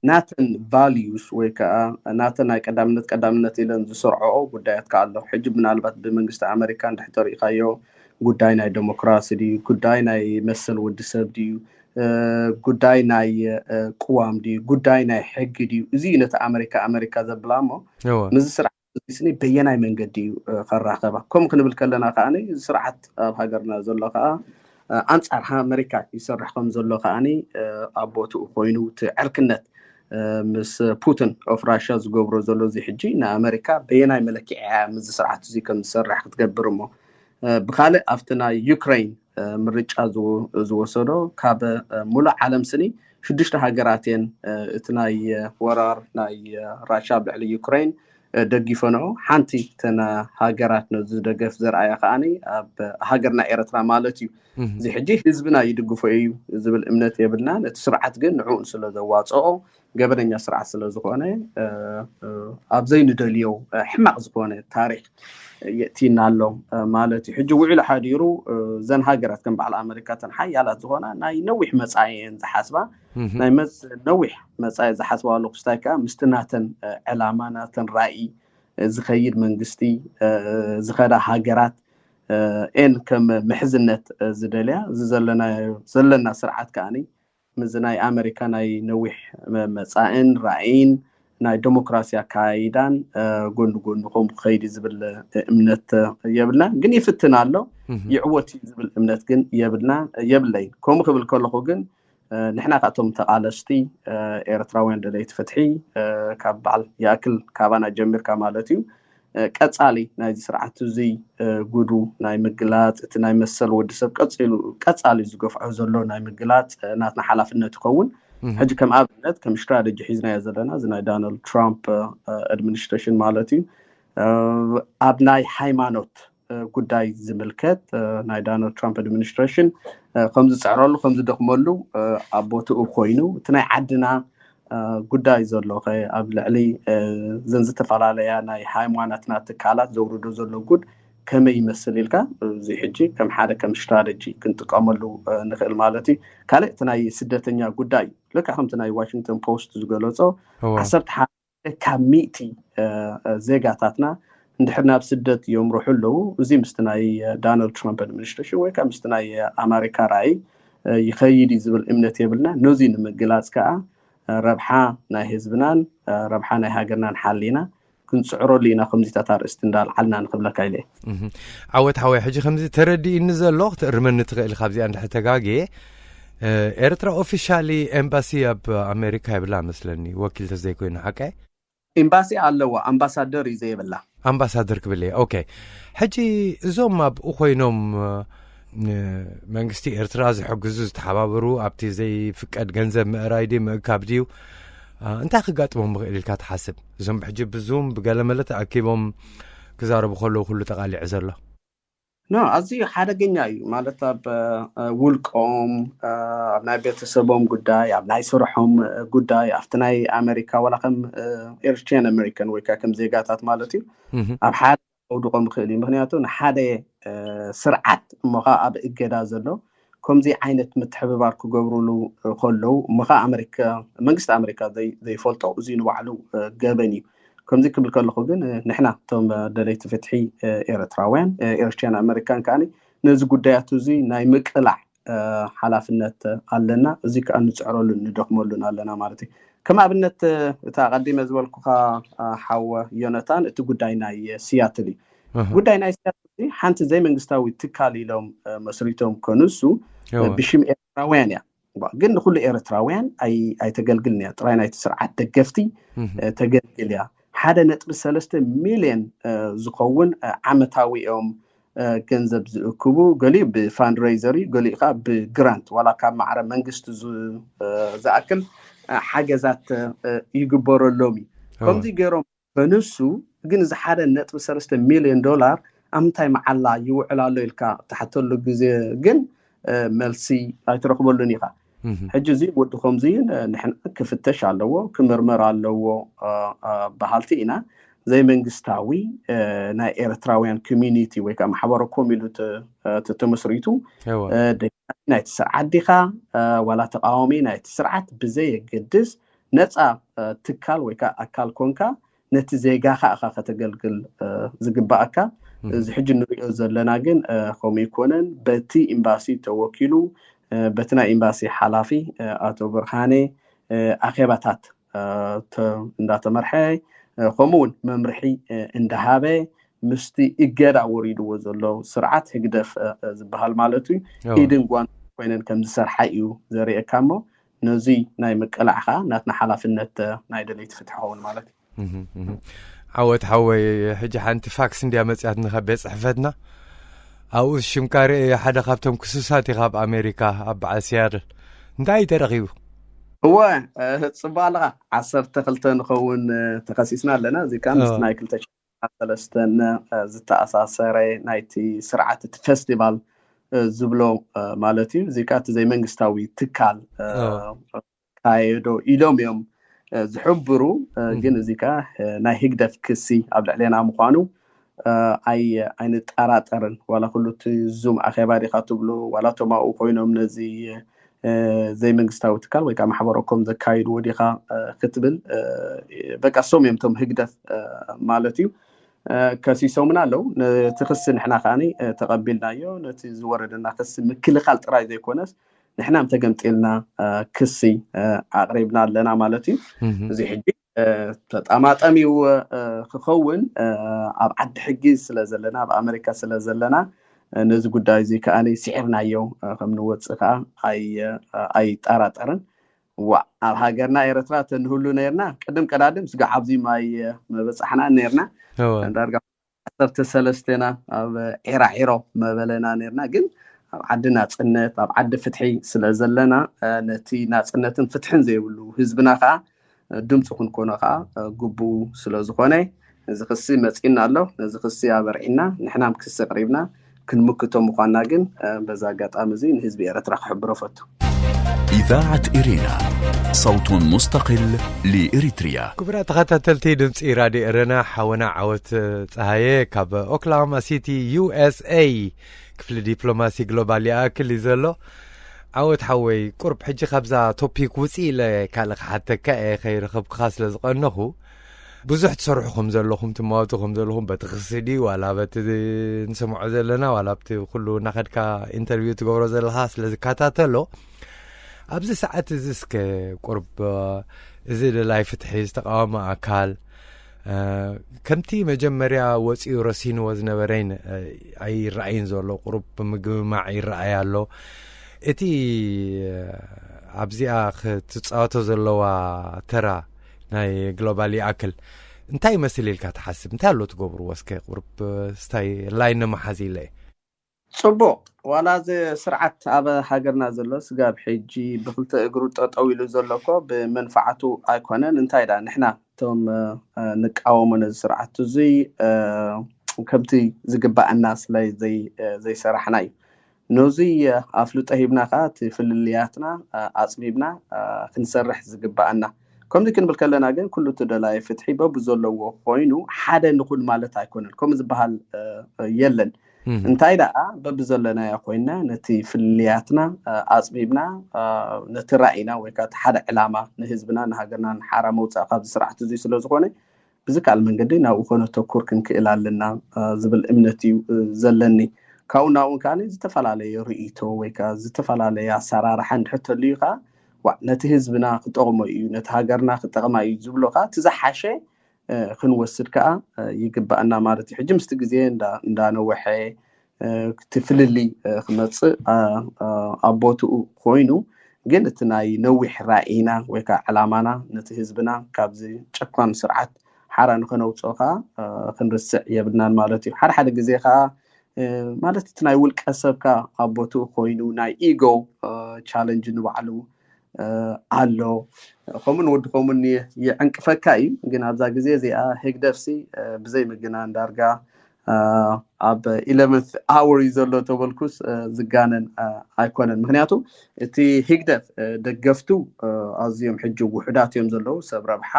ናተን ቫልዩስ ወይ ከዓ ናተን ናይ ቀዳምነት ቀዳምነት ኢለን ዝሰርዐኦ ጉዳያት ከዓ ኣሎ። ሕጂ ምናልባት ብመንግስቲ ኣመሪካ እንድሕር ተሪኢኻዮ ጉዳይ ናይ ዴሞክራሲ ድዩ፣ ጉዳይ ናይ መሰል ወዲ ሰብ ድዩ፣ ጉዳይ ናይ ቅዋም ድዩ፣ ጉዳይ ናይ ሕጊ ድዩ፣ እዚ እዩ ነቲ ኣመሪካ ኣመሪካ ዘብላ እሞ ምስዚ ስርዓት እዚ ስኒ በየናይ መንገዲ እዩ ከራኸባ? ከምኡ ክንብል ከለና ከዓ እዚ ስርዓት ኣብ ሃገርና ዘሎ ከዓ ኣንፃር ኣመሪካ ይሰርሕ ከም ዘሎ ከዓ ኣብ ቦትኡ ኮይኑ እቲ ዕርክነት ምስ ፑቲን ኦፍ ራሽያ ዝገብሮ ዘሎ እዚ ሕጂ ንኣመሪካ በየናይ መለክዒ እያ ምስዚ ስርዓት እዚ ከም ዝሰርሕ ክትገብር እሞ ብካልእ ኣብቲ ናይ ዩክሬን ምርጫ ዝወሰዶ ካብ ሙሉእ ዓለም ስኒ ሽዱሽተ ሃገራት እየን እቲ ናይ ወራር ናይ ራሻ ኣብ ልዕሊ ዩክሬን ደጊፈንኦ ሓንቲ ተን ሃገራት ነዚ ደገፍ ዘርኣያ ከዓኒ ኣብ ሃገርና ኤርትራ ማለት እዩ። እዚ ሕጂ ህዝብና ይድግፎ እዩ ዝብል እምነት የብልናን። እቲ ስርዓት ግን ንዕኡ ስለ ዘዋፅኦ ገበነኛ ስርዓት ስለ ዝኾነ ኣብ ዘይንደልዮ ሕማቕ ዝኾነ ታሪክ የእትይና ኣሎ ማለት እዩ። ሕጂ ውዕሉ ሓዲሩ እዘን ሃገራት ከም በዓል ኣመሪካ ተን ሓያላት ዝኾና ናይ ነዊሕ መፃኢ እየን ዝሓስባ ናይ ነዊሕ መፃኢ ዝሓስባ ኣሎ ክስታይ ከዓ ምስቲ ናተን ዕላማ ናተን ራእይ ዝኸይድ መንግስቲ ዝኸዳ ሃገራት ኤን ከም ምሕዝነት ዝደልያ እዚ ዘለና ስርዓት ከዓኒ ምዚ ናይ ኣመሪካ ናይ ነዊሕ መፃእን ራእይን ናይ ዴሞክራሲ ኣካይዳን ጎን ጎን ከምኡ ክኸይድ ዝብል እምነት የብልና። ግን ይፍትን ኣሎ፣ ይዕወት ዝብል እምነት ግን የብልና የብለይ። ከምኡ ክብል ከለኹ ግን ንሕና ካብቶም ተቓለስቲ ኤርትራውያን ደለይቲ ፍትሒ፣ ካብ በዓል ይኣክል ካባና ጀሚርካ ማለት እዩ፣ ቀጻሊ ናይዚ ስርዓት እዚ ጉዱ ናይ ምግላጽ፣ እቲ ናይ መሰል ወዲ ሰብ ቀጻሊ ዝገፍዖ ዘሎ ናይ ምግላጽ ናትና ሓላፍነት ይኸውን። ሕጂ ከም ኣብነት ከም ስትራተጂ ሒዝናዮ ዘለና እዚ ናይ ዶናልድ ትራምፕ ኣድሚኒስትሬሽን ማለት እዩ፣ ኣብ ናይ ሃይማኖት ጉዳይ ዝምልከት ናይ ዶናልድ ትራምፕ ኣድሚኒስትሬሽን ከም ዝፅዕረሉ ከም ዝደኽመሉ ኣብ ቦትኡ ኮይኑ እቲ ናይ ዓድና ጉዳይ ዘሎ ኣብ ልዕሊ ዘን ዝተፈላለያ ናይ ሃይማኖትና ትካላት ዘውርዶ ዘሎ ጉድ ከመይ ይመስል ኢልካ እዚ ሕጂ ከም ሓደ ከም ስትራተጂ ክንጥቀመሉ ንኽእል ማለት እዩ። ካልእ እቲ ናይ ስደተኛ ጉዳይ እዩ። ልክዕ ከምቲ ናይ ዋሽንግተን ፖስት ዝገለጾ ዓሰርተ ሓደ ካብ ሚእቲ ዜጋታትና እንድሕር ናብ ስደት የምርሑ ኣለዉ። እዚ ምስቲ ናይ ዶናልድ ትራምፕ ኣድሚኒስትሬሽን ወይ ከዓ ምስቲ ናይ ኣሜሪካ ራእይ ይኸይድ እዩ ዝብል እምነት የብልና። ነዚ ንምግላፅ ከዓ ረብሓ ናይ ህዝብናን ረብሓ ናይ ሃገርናን ሓሊና ክንፅዕረሉ ኢና። ከምዚታት ኣርእስቲ እንዳልዓልና ንክብለካ ኢለ። ዓወት ሓወይ፣ ሕጂ ከምዚ ተረዲእኒ ዘሎ ክትእርመኒ ትኽእል ካብዚኣ እንድሕር ተጋግየ። ኤርትራ ኦፊሻሊ ኤምባሲ ኣብ ኣሜሪካ የብላ መስለኒ፣ ወኪል ተዘይኮይኑ ሓቀ? ኤምባሲ ኣለዋ፣ ኣምባሳደር እዩ ዘይብላ። ኣምባሳደር ክብል እየ። ኦኬ፣ ሕጂ እዞም ኣብኡ ኮይኖም ንመንግስቲ ኤርትራ ዝሕግዙ ዝተሓባበሩ ኣብቲ ዘይፍቀድ ገንዘብ ምእራይ ድዩ ምእካብ ድዩ እንታይ ክጋጥሞም ምኽእል ኢልካ ትሓስብ? እዞም ብሕጂ ብዙም ብገለመለ ተኣኪቦም ክዛረቡ ከለዉ ኩሉ ተቓሊዑ ዘሎ። ኖ፣ ኣዝዩ ሓደገኛ እዩ። ማለት ኣብ ውልቆም፣ ኣብ ናይ ቤተሰቦም ጉዳይ፣ ኣብ ናይ ስርሖም ጉዳይ፣ ኣብቲ ናይ ኣሜሪካ ዋላ ከም ኤርትሪያን ኣሜሪካን ወይ ከዓ ከም ዜጋታት ማለት እዩ ኣብ ሓደ ከውድቆም ይኽእል እዩ። ምክንያቱ ንሓደ ስርዓት እሞ ከዓ ኣብ እገዳ ዘሎ ከምዚ ዓይነት ምትሕብባር ክገብሩሉ ከለዉ እሞ ከዓ ኣሜሪካ መንግስቲ ኣሜሪካ ዘይፈልጦ እዚ ንባዕሉ ገበን እዩ። ከምዚ ክብል ከለኹ ግን ንሕና እቶም ደለይቲ ፍትሒ ኤርትራውያን ኤርትሪያን ኣሜሪካን ከዓ ነዚ ጉዳያት እዚ ናይ ምቅላዕ ሓላፍነት ኣለና። እዚ ከዓ ንፅዕረሉን ንደኽመሉን ኣለና ማለት እዩ። ከም ኣብነት እታ ቀዲመ ዝበልኩካ ሓወ ዮነታን እቲ ጉዳይ ናይ ሲያትል እዩ። ጉዳይ ናይ ሲያትል ሓንቲ ዘይመንግስታዊ ትካል ኢሎም መስሪቶም ከንሱ ብሽም ኤርትራውያን እያ፣ ግን ንኩሉ ኤርትራውያን ኣይተገልግልን እያ። ጥራይ ናይቲ ስርዓት ደገፍቲ ተገልግል እያ። ሓደ ነጥቢ ሰለስተ ሚልዮን ዝኸውን ዓመታዊ እዮም ገንዘብ ዝእክቡ፣ ገሊኡ ብፋንድሬዘር እዩ፣ ገሊኡ ከዓ ብግራንት ዋላ ካብ ማዕረ መንግስቲ ዝኣክል ሓገዛት ይግበረሎም እዩ። ከምዚ ገይሮም በንሱ ግን እዚ ሓደ ነጥቢ ሰለስተ ሚልዮን ዶላር ኣብ ምንታይ መዓላ ይውዕል ኣሎ ኢልካ ትሓተሉ ግዜ ግን መልሲ ኣይትረክበሉን ኢኻ። ሕጂ እዚ ወዲ ከምዚ ንሕና ክፍተሽ ኣለዎ ክምርመር ኣለዎ በሃልቲ ኢና። ዘይመንግስታዊ ናይ ኤርትራውያን ኮሚኒቲ ወይ ከዓ ማሕበረ ኮም ኢሉ ተመስሪቱ ደጋፊ ናይቲ ስርዓት ዲኻ ዋላ ተቃዋሚ ናይቲ ስርዓት ብዘየገድስ ነፃ ትካል ወይ ከዓ ኣካል ኮንካ ነቲ ዜጋኻ ኢኻ ከተገልግል ዝግባኣካ። እዚ ሕጂ ንሪኦ ዘለና ግን ከምኡ ይኮነን። በቲ ኤምባሲ ተወኪሉ በቲ ናይ ኤምባሲ ሓላፊ ኣቶ ብርሃነ ኣኼባታት እንዳተመርሐ ከምኡ እውን መምርሒ እንዳሃበ ምስቲ እገዳ ወሪድዎ ዘሎ ስርዓት ህግደፍ ዝበሃል ማለት እዩ ኢድን ጓንትን ኮይነን ከም ዝሰርሓ እዩ ዘርእየካ። እሞ ነዚ ናይ ምቅላዕ ከዓ ናትና ሓላፍነት ናይ ደለይቲ ፍትሒ ኸውን ማለት እዩ። ዓወት ሓወይ፣ ሕጂ ሓንቲ ፋክስ እንድያ መፅያትኒ ካብ ቤት ፅሕፈትና። ኣብኡ ሽምካ ርእየ ሓደ ካብቶም ክሱሳት ኢኻ ኣብ ኣሜሪካ ኣብ በዓል ሲያትል። እንታይ እዩ ተረኺቡ? እወ፣ ፅቡቅ ኣለኻ። ዓሰርተ ክልተ ንኸውን ተኸሲስና ኣለና። እዚ ከዓ ምስ ናይ ክልተ ሺሕ ሰለስተን ዝተኣሳሰረ ናይቲ ስርዓት እቲ ፌስቲቫል ዝብሎ ማለት እዩ። እዚ ከዓ እቲ ዘይመንግስታዊ ትካል ካየዶ ኢሎም እዮም ዝሕብሩ። ግን እዚ ከዓ ናይ ህግደፍ ክሲ ኣብ ልዕሌና ምዃኑ ኣይንጠራጠርን። ዋላ ኩሉ እቲ ዙም ኣኼባ ዲካ ትብሉ ዋላ እቶም ኣብኡ ኮይኖም ነዚ ዘይመንግስታዊ ትካል ወይ ከዓ ማሕበረ ኮም ዘካይድዎ ዲካ ክትብል በቃ እሶም እዮም እቶም ህግደፍ ማለት እዩ ከሲሶምና ኣለዉ። ነቲ ክሲ ንሕና ከዓ ተቐቢልናዮ። ነቲ ዝወረደና ክሲ ምክልኻል ጥራይ ዘይኮነስ ንሕና ተገምጢልና ክሲ ኣቕሪብና ኣለና ማለት እዩ። እዚ ሕጂ ተጣማጠም እዩ ክኸውን። ኣብ ዓዲ ሕጊ ስለ ዘለና፣ ኣብ ኣመሪካ ስለ ዘለና፣ ነዚ ጉዳይ እዚ ከኣ ስዒርናዮ ከም ንወፅእ ከኣ ኣይጠራጠርን። ዋ ኣብ ሃገርና ኤርትራ ተንህሉ ነርና፣ ቅድም ቀዳድም ስጋ ዓብዚ ማይ መበፃሕና ነርና። ዳርጋ ዓሰርተ ሰለስተና ኣብ ዒራ ዒሮ መበለና ነርና። ግን ኣብ ዓዲ ናፅነት፣ ኣብ ዓዲ ፍትሒ ስለ ዘለና፣ ነቲ ናፅነትን ፍትሕን ዘይብሉ ህዝብና ከዓ ድምፂ ክንኮኖ ከዓ ግቡኡ ስለ ዝኾነ፣ እዚ ክሲ መፂና ኣሎ። ነዚ ክሲ ኣበርዒና ንሕናም ክሲ ኣቅሪብና ክንምክቶ ምኳንና ግን በዛ ኣጋጣሚ እዚ ንህዝቢ ኤርትራ ክሕብሮ ፈቱ። إذاعة إرينا، صوت مستقل لإريتريا. ክቡራት ተኸታተልቲ ድምፂ ራድዮ ኤረና፣ ሓወና ዓወት ፀሃየ ካብ ኦክላሆማ ሲቲ USA ክፍሊ ዲፕሎማሲ ግሎባል ይኣክል እዩ ዘሎ። ዓወት ሓወይ፣ ቁርብ ሕጂ ካብዛ ቶፒክ ውፅእ ኢለ ካልእ ክሓተካ እየ፣ ከይረኸብኩኻ ስለ ዝቐነኹ። ብዙሕ ትሰርሑ ከም ዘለኹም፣ ትማወቱ ከም ዘለኹም በቲ ክሲ ድዩ ዋላ በቲ ንሰምዖ ዘለና ዋላ ኣብቲ ኩሉ እናኸድካ ኢንተርቪው ትገብሮ ዘለኻ ስለ ዝከታተሎ፣ ኣብዚ ሰዓት እዚ እስከ ቁርብ እዚ ደላይ ፍትሒ ዝተቃወመ ኣካል ከምቲ መጀመርያ ወፂኡ ረሲንዎ ዝነበረይን ኣይረኣይን ዘሎ፣ ቁሩብ ብምግምማዕ ይረኣይ ኣሎ። እቲ ኣብዚኣ ክትፃወቶ ዘለዋ ተራ ናይ ግሎባል ይኣክል እንታይ ይመስል ኢልካ ትሓስብ? እንታይ ኣሎ ትገብርዎ? እስከ ቁሩብ ስታይ ላይን ነመሓዝ ኢለ እየ። ፅቡቕ። ዋላ እዚ ስርዓት ኣብ ሃገርና ዘሎ ስጋብ ሕጂ ብክልተ እግሩ ጠጠው ኢሉ ዘሎ እኮ ብመንፋዓቱ ኣይኮነን። እንታይ ዳ ንሕና እቶም ንቃወሞ ነዚ ስርዓት እዙይ ከምቲ ዝግባኣና ስለ ዘይሰራሕና እዩ። ነዙይ ኣፍልጦ ሂብና ከዓ እቲ ፍልልያትና ኣፅቢብና ክንሰርሕ ዝግባኣና። ከምዚ ክንብል ከለና ግን ኩሉ እቲ ደላይ ፍትሒ በብዘለዎ ኮይኑ ሓደ ንኹን ማለት ኣይኮነን። ከምኡ ዝበሃል የለን። እንታይ ደኣ በብዘለናዮ ኮይና ነቲ ፍልልያትና ኣፅቢብና ነቲ ራእይና ወይ ከዓ ሓደ ዕላማ ንህዝብና ንሃገርና ንሓራ መውፃእ ካብዚ ስርዓት እዙይ ስለ ዝኾነ ብዝከኣል መንገዲ ናብኡ ከነተኩር ክንክእል ኣለና ዝብል እምነት እዩ ዘለኒ። ካብኡ ናብኡ ከዓ ዝተፈላለየ ርእይቶ ወይ ከዓ ዝተፈላለየ ኣሰራርሓ እንድሕር ተልዩ ከዓ ዋ ነቲ ህዝብና ክጠቕሞ እዩ፣ ነቲ ሃገርና ክጠቕማ እዩ ዝብሎ ከዓ እቲ ዝሓሸ ክንወስድ ከዓ ይግባኣና ማለት እዩ። ሕጂ ምስቲ ግዜ እንዳነወሐ እቲ ፍልልይ ክመፅእ ኣብ ቦትኡ ኮይኑ ግን እቲ ናይ ነዊሕ ራእይና ወይ ከዓ ዕላማና ነቲ ህዝብና ካብዚ ጨኳን ስርዓት ሓራ ንኸነውፅኦ ከዓ ክንርስዕ የብልናን ማለት እዩ። ሓደ ሓደ ግዜ ከዓ ማለት እቲ ናይ ውልቀ ሰብካ ኣብ ቦትኡ ኮይኑ ናይ ኢጎ ቻለንጅ ንባዕሉ ኣሎ። ከምኡን ወዲ ከምኡን ይዕንቅፈካ እዩ። ግን ኣብዛ ግዜ እዚኣ ህግደፍሲ ብዘይ ምግናን ዳርጋ ኣብ ኢለቨንት ኣወር እዩ ዘሎ ተበልኩስ ዝጋነን ኣይኮነን። ምክንያቱ እቲ ህግደፍ ደገፍቱ ኣዝዮም ሕጂ ውሑዳት እዮም ዘለዉ፣ ሰብ ረብሓ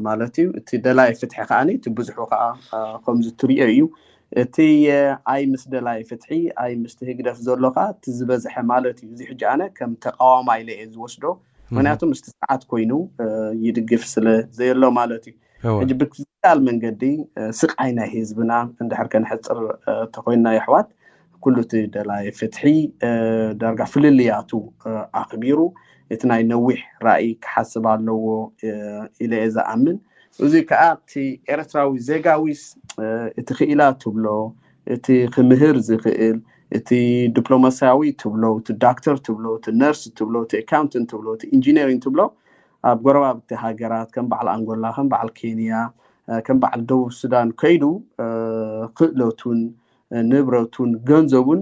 ማለት እዩ። እቲ ደላይ ፍትሒ ከዓ እቲ ብዙሑ ከዓ ከምዚ ትሪኦ እዩ። እቲ ኣይ ምስ ደላይ ፍትሒ ኣይ ምስቲ ህግደፍ ዘሎ ከዓ እቲ ዝበዝሐ ማለት እዩ። እዚ ሕጂ ኣነ ከም ተቃዋማይ ኢለ እየ ዝወስዶ። ምክንያቱ ምስቲ ስርዓት ኮይኑ ይድግፍ ስለ ዘየሎ ማለት እዩ። ሕጂ ብዝከኣል መንገዲ ስቃይ ናይ ህዝብና እንድሕር ከነሕፅር ተኮይንና የሕዋት ኩሉ እቲ ደላይ ፍትሒ ዳርጋ ፍልልያቱ ኣኽቢሩ እቲ ናይ ነዊሕ ራእይ ክሓስብ ኣለዎ ኢለ እየ ዝኣምን። እዚ ከዓ እቲ ኤርትራዊ ዜጋዊስ እቲ ክኢላ ትብሎ፣ እቲ ክምህር ዝኽእል፣ እቲ ዲፕሎማስያዊ ትብሎ፣ እቲ ዳክተር ትብሎ፣ እቲ ነርስ ትብሎ፣ እቲ ኣካውንትን ትብሎ፣ እቲ ኢንጂነሪን ትብሎ ኣብ ጎረባብቲ ሃገራት ከም በዓል ኣንጎላ፣ ከም በዓል ኬንያ፣ ከም በዓል ደቡብ ሱዳን ከይዱ ክእለቱን ንብረቱን ገንዘቡን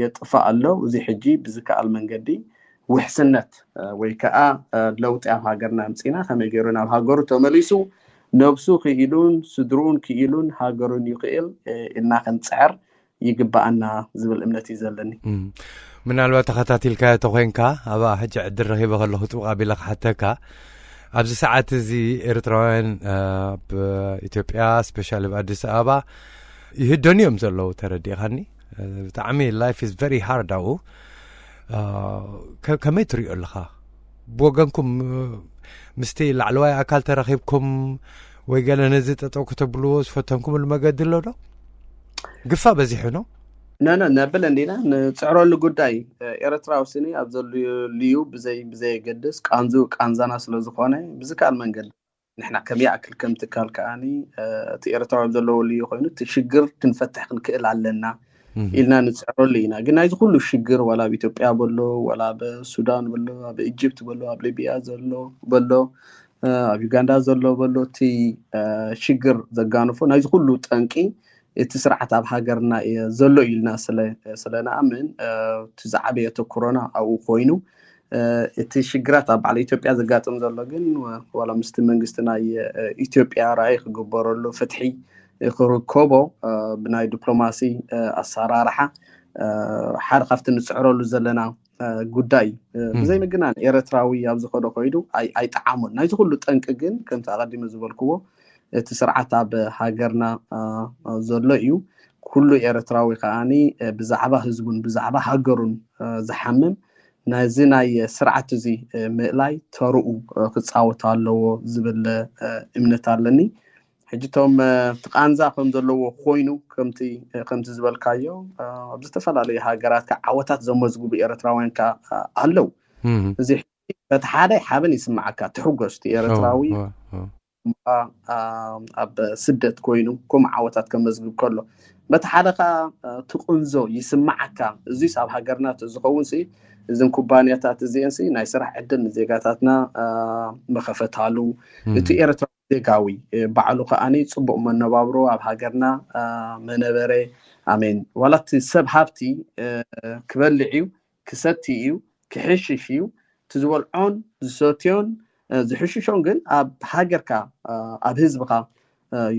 የጥፋእ ኣሎ። እዚ ሕጂ ብዝከኣል መንገዲ ውሕስነት ወይ ከዓ ለውጢ ኣብ ሃገርና ኣምፂና ከመይ ገይሩ ናብ ሃገሩ ተመሊሱ ነብሱ ክኢሉን ስድርኡን ክኢሉን ሃገሩን ይኽእል ኢልና ክንፅዕር ይግባኣና ዝብል እምነት እዩ ዘለኒ። ምናልባት ተኸታቲልካዮ ተኮይንካ ኣብኣ ሕጂ ዕድል ረኺበ ከለኹ ጥብቕ ኣቢለ ክሓተካ ኣብዚ ሰዓት እዚ ኤርትራውያን ኣብ ኢትዮጵያ ስፔሻሊ ኣብ ኣዲስ ኣበባ ይህደኑ እዮም ዘለዉ ተረዲእኻኒ። ብጣዕሚ life is very hard ኣብኡ። ከመይ ትሪኦ ኣለኻ? ብወገንኩም ምስቲ ላዕለዋይ ኣካል ተራኺብኩም ወይ ገለ ነዚ ጠጠው ከተብልዎ ዝፈተንኩምሉ መገዲ ኣሎ ዶ? ግፋ በዚሑ ነው። ነነ ነብል እንዲና ንፅዕረሉ ጉዳይ ኤርትራዊ ስኒ ኣብ ዘልዩ ብዘይ ብዘየገድስ ቃንዙ ቃንዛና ስለዝኾነ ብዝከኣል መንገዲ ንሕና ከም ይኣክል ከም ትካል ከዓኒ እቲ ኤርትራዊ ዘለወሉ እዩ ኮይኑ እቲ ሽግር ክንፈትሕ ክንክእል ኣለና ኢልና ንፅዕረሉ ኢና። ግን ናይዚ ኩሉ ሽግር ዋላ ኣብ ኢትዮጵያ በሎ ዋላ ኣብ ሱዳን በሎ ኣብ ኢጅፕት በሎ ኣብ ሊብያ ዘሎ በሎ ኣብ ዩጋንዳ ዘሎ በሎ እቲ ሽግር ዘጋንፎ ናይዚ ኩሉ ጠንቂ እቲ ስርዓት ኣብ ሃገርና ዘሎ ኢልና ስለንኣምን እቲ ዝዓበየ ተኩሮና ኣብኡ ኮይኑ እቲ ሽግራት ኣብ ባዕሊ ኢትዮጵያ ዘጋጥም ዘሎ ግን ዋላ ምስቲ መንግስቲ ናይ ኢትዮጵያ ራእይ ክግበረሉ ፍትሒ ክርከቦ ብናይ ዲፕሎማሲ ኣሰራርሓ ሓደ ካብቲ ንፅዕረሉ ዘለና ጉዳይ እዩ። ብዘይ ምግናን ኤርትራዊ ኣብ ዝኸዶ ኮይዱ ኣይጠዓሙን። ናይቲ ኩሉ ጠንቂ ግን ከምቲ ኣቐዲመ ዝበልክዎ እቲ ስርዓት ኣብ ሃገርና ዘሎ እዩ። ኩሉ ኤርትራዊ ከዓኒ ብዛዕባ ህዝቡን ብዛዕባ ሃገሩን ዝሓምም ነዚ ናይ ስርዓት እዚ ምእላይ ተርኡ ክፃወት ኣለዎ ዝብል እምነት ኣለኒ። ሕጂ እቶም እቲ ቃንዛ ከም ዘለዎ ኮይኑ ከምቲ ዝበልካዮ ኣብ ዝተፈላለዩ ሃገራት ከዓ ዓወታት ዘመዝግቡ ኤርትራውያን ከዓ ኣለዉ። እዚ በቲ ሓደ ሓበን ይስምዓካ፣ ትሕጎስ እቲ ኤርትራዊ ኣብ ስደት ኮይኑ ከም ዓወታት ከመዝግብ ከሎ፣ በቲ ሓደ ከዓ ትቕንዞ ይስምዓካ። እዚስ ኣብ ሃገርና ዝኸውን ሲ እዝን ኩባንያታት እዚአን ሲ ናይ ስራሕ ዕድል ንዜጋታትና መኸፈታሉ እቲ ኤርትራ ዜጋዊ ባዕሉ ከዓኒ ፅቡቕ መነባብሮ ኣብ ሃገርና መነበረ ኣሜን ዋላ እቲ ሰብ ሃብቲ ክበልዕ እዩ ክሰቲ እዩ ክሕሽሽ እዩ እቲ ዝበልዖን ዝሰትዮን ዝሕሽሾን ግን ኣብ ሃገርካ ኣብ ህዝብካ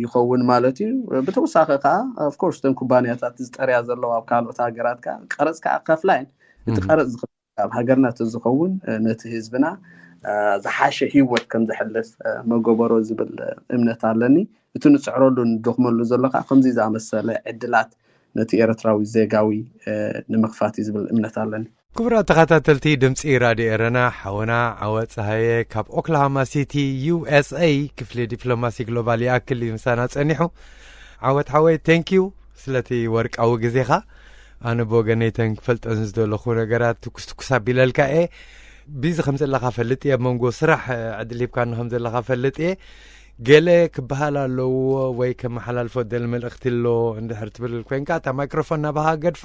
ይኸውን ማለት እዩ። ብተወሳኺ ከዓ ኦፍኮርስ እተን ኩባንያታት ዝጠርያ ዘለዋ ኣብ ካልኦት ሃገራት ከዓ ቀረፅ ከዓ ከፍላ እየን። እቲ ቀረፅ ዝኸፍል ኣብ ሃገርና እቲ ዝኸውን ነቲ ህዝብና ዝሓሸ ህይወት ከም ዘሕልፍ መገበሮ ዝብል እምነት ኣለኒ። እቲ ንፅዕረሉ ንደኽመሉ ዘሎ ከዓ ከምዚ ዝኣመሰለ ዕድላት ነቲ ኤርትራዊ ዜጋዊ ንምኽፋት እዩ ዝብል እምነት ኣለኒ። ክቡራት ተኸታተልቲ ድምፂ ራድዮ ኤረና ሓወና ዓወት ፀሃየ ካብ ኦክላሃማ ሲቲ ዩ ኤስ ኤ ክፍሊ ዲፕሎማሲ ግሎባል ይኣክል እዩ ምሳና ፀኒሑ። ዓወት ሓወይ ቴንኪዩ ስለቲ ወርቃዊ ግዜኻ። ኣነ ብወገነይ ተን ክፈልጠን ዝደለኹ ነገራት ትኩስ ትኩስ ኣቢለልካ እየ። ቢዚ ከም ዘለኻ ፈልጥ እየ ኣብ መንጎ ስራሕ ዕድል ሂብካኒ ከም ዘለኻ ፈልጥ እየ። ገለ ክበሃል ኣለዎ ወይ ከመሓላልፎ ደል መልእኽቲ ኣሎ እንድሕር ትብል ኮይንካ እታ ማይክሮፎን ናባኻ ገድፋ።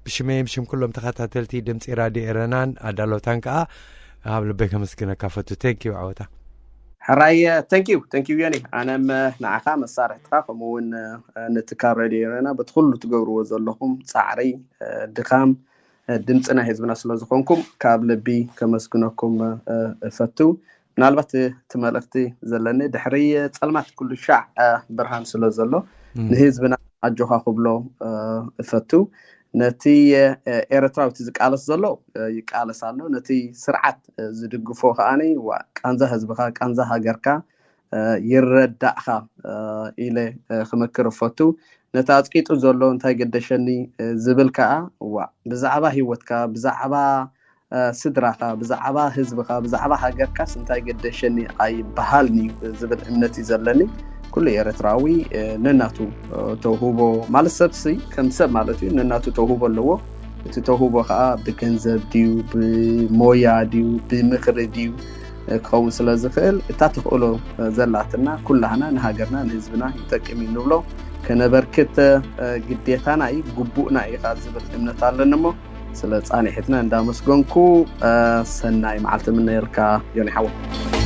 ብሽመይን ብሽም ኩሎም ተኸታተልቲ ድምፂ ራድዮ ኤረናን ኣዳሎታን ከዓ ኣብ ልበይ ከመስግነካ ፈቱ። ቴንኪዩ ዓወታ። ሕራይ ቴንኪዩ ቴንኪዩ ዮኒ ኣነም ንዓኻ መሳርሕትኻ ከምኡውን ንትካል ሬድዮ ኤረና በቲ ኩሉ ትገብርዎ ዘለኹም ፃዕሪ ድኻም ድምፂ ናይ ህዝብና ስለ ዝኾንኩም ካብ ልቢ ከመስግነኩም እፈቱ። ምናልባት እቲ መልእኽቲ ዘለኒ ድሕሪ ፀልማት ኩሉ ሻዕ ብርሃን ስለ ዘሎ ንህዝብና ኣጆኻ ክብሎ እፈቱ። ነቲ ኤርትራዊ እቲ ዝቃለስ ዘሎ ይቃለስ ኣሎ፣ ነቲ ስርዓት ዝድግፎ ከዓኒ ቃንዛ ህዝብኻ ቃንዛ ሃገርካ ይረዳእኻ ኢለ ክመክር እፈቱ። ነቲ ኣፅቂጡ ዘሎ እንታይ ገደሸኒ ዝብል ከዓ እዋ ብዛዕባ ህይወትካ ብዛዕባ ስድራኻ ብዛዕባ ህዝብኻ ብዛዕባ ሃገርካስ እንታይ ገደሸኒ ኣይበሃልን እዩ ዝብል እምነት እዩ ዘለኒ። ኩሉ ኤርትራዊ ነናቱ ተውህቦ ማለት ሰብሲ ከም ሰብ ማለት እዩ ነናቱ ተውህቦ ኣለዎ። እቲ ተውህቦ ከዓ ብገንዘብ ድዩ ብሞያ ድዩ ብምኽሪ ድዩ ክኸውን ስለ ዝኽእል እታ ተኽእሎ ዘላትና ኩላህና ንሃገርና ንህዝብና ይጠቅም እዩ ንብሎ ከነበርክት ግዴታና እዩ ግቡእና እዩ ካብ ዝብል እምነት ኣለኒ እሞ ስለ ፃኒሕትና እንዳመስገንኩ ሰናይ መዓልቲ ምነየልካ ዮኒ ሓወ።